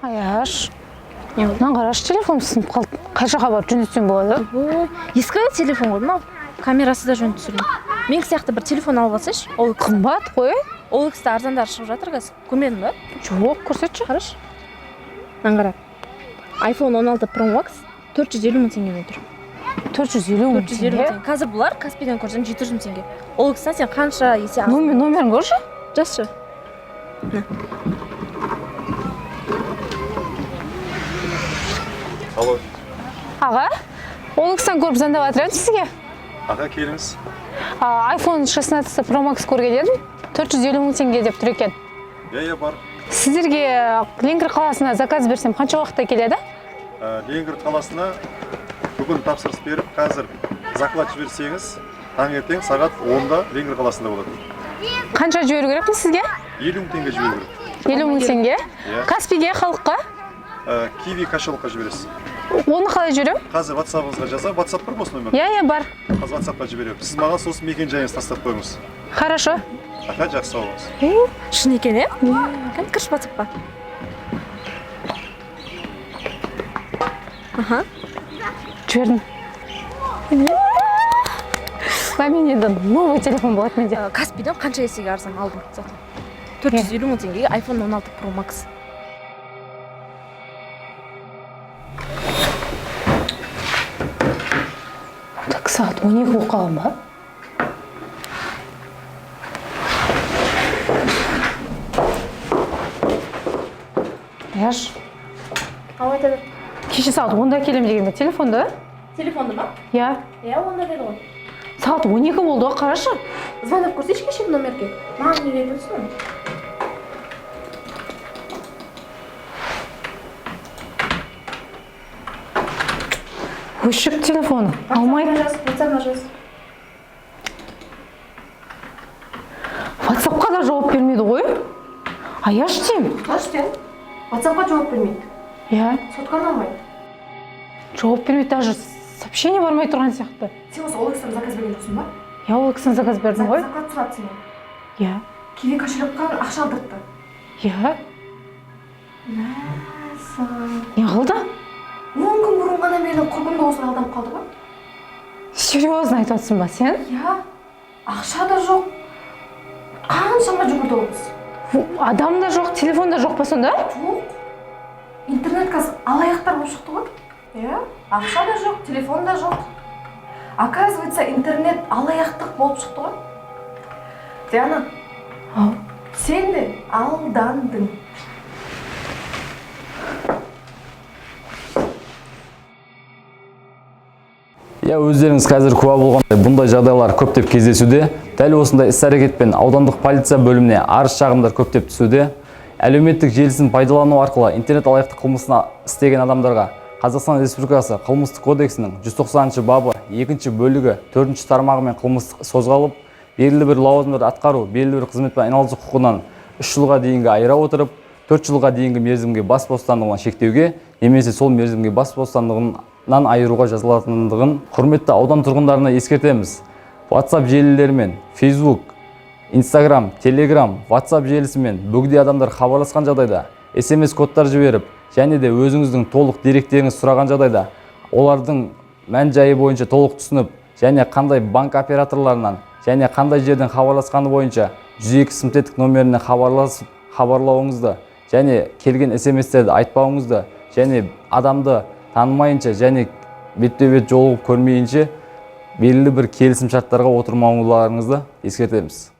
Аяш, мынаны қарашы, телефон сынып қалды. Қай жаққа барып жөндетсем болады? Ой, ескі телефон ғой мынау, камерасы да жөнді түсірмейді. Менікі сияқты бір телефон алып алсайшы. Ол Қымбат қой. OLX-та арзандары шығып жатыр қазір, көрмедің ба? Жоқ, көрсетші. Қарашы, мынаны қара, iPhone 16 Pro Max 450 000 теңгемен тұр. 450 000 450 000 теңге? теңге. Қазір бұлар Каспийден көрсең, 700 000 теңге. OLX-тан сен қанша есе аз. Номерін көрші. Жазшы. Алло. Аға, OLX-тан көріп звондап жатыр едім сізге. Аға, келіңіз. iPhone 16 Pro Max көрген едім, 450 000 теңге деп тұр екен. Иә, бар. Сіздерге Ленинград қаласына заказ берсем, қанша уақытта келеді? Ленинград қаласына бүгін тапсырыс беріп, қазір заклад жіберсеңіз, таңертең сағат 10-да Ленинград қаласында болады. Қанша жіберу керекпін сізге? 50 000 теңге жіберу керек. 50 000 теңге? Иә. Каспиге, халыққа? Киви кошелекқа жібересіз. Оны қалай жіберемін? Қазір WhatsApp-ыңызға жазамын. WhatsApp бар ма осы номер? Иә, бар. Қазір WhatsApp-қа жіберемін. Сіз маған сосын мекен жайыңызды тастап қойыңыз. Хорошо. Аха, жақсы, сау болыңыз. Шын екен, иә. Кәне, кірші WhatsApp-қа. Аха. Жібердім. Мен енді новый телефон болады менде. Каспийден қанша есеге арзан алдым зато. 450 000 теңгеге iPhone 16 Pro Max. Так, сағат 12 болып қалған ба? Аяш, Ау, айта бер. Кеше сағат 10-да келемін деген бе телефонды? Телефонды ма? Иә. Иә, 10-да деді ғой. Сағат 12 болды ғой, қарашы. Звондап көрсейші кешегі номерге. Маған неге айтып отырсың? Өшік телефоны. Алмайды. Жаз, WhatsApp-ға жаз. WhatsApp-қа да жауап бермейді ғой. Аяш деймін. Қаш сен? WhatsApp-қа жауап бермейді. Иә. Сотканы алмайды. Жауап бермейді, даже сообщение бармай тұрған сияқты. Сен осы OLX-тан заказ берген жоқсың ба? Иә, OLX-тан заказ бердім ғой. Заклад сұрады сенен. Иә. Киви кошелекқа ақша алдыртты. Иә. Мәссаған. Не қылды? 10 күн бұрын ғана менің құрбым да осылай алданып қалды ғой. Серьезно айтып жатсың ба сен? Иә. Ақша да жоқ. Қаншама жүгірді ол қыз. Адам да жоқ, телефон да жоқ па сонда? Жоқ. Интернет қазір алаяқтар болып шықты ғой. Иә. Ақша да жоқ, телефон да жоқ. Оказывается, интернет алаяқтық болып шықты ғой. Диана, Ау. Сен де алдандың. Иә, өздеріңіз қазір куә болғандай, бұндай жағдайлар көптеп кездесуде. Дәл осындай іс-әрекетпен аудандық полиция бөліміне арыз шағымдар көптеп түсуде. Әлеуметтік желісін пайдалану арқылы интернет алаяқтық қылмысына істеген адамдарға Қазақстан Республикасы Қылмыстық кодексінің 190 бабы 2 бөлігі 4 тармағымен қылмыстық іс қозғалып, белгілі бір лауазымдарды атқару, белгілі бір қызметпен айналысу құқығынан 3 жылға дейінгі айыра отырып, 4 жылға дейінгі мерзімге бас бостандығынан шектеуге немесе сол мерзімге бас бостандығынан айыруға жазылатындығын құрметті аудан тұрғындарына ескертеміз. WhatsApp желілерімен, Facebook, Instagram, Telegram, WhatsApp желісімен бөгде адамдар хабарласқан жағдайда, SMS кодтар жіберіп және де өзіңіздің толық деректеріңізді сұраған жағдайда, олардың мән жайы бойынша толық түсініп және қандай банк операторларынан және қандай жерден хабарласқаны бойынша 102 сымтетік номеріне хабарласып хабарлауыңызды және келген SMS-терді айтпауыңызды және адамды танымайынша және бетпе-бет жолығып көрмейінше белгілі бір келісім шарттарға отырмауларыңызды ескертеміз.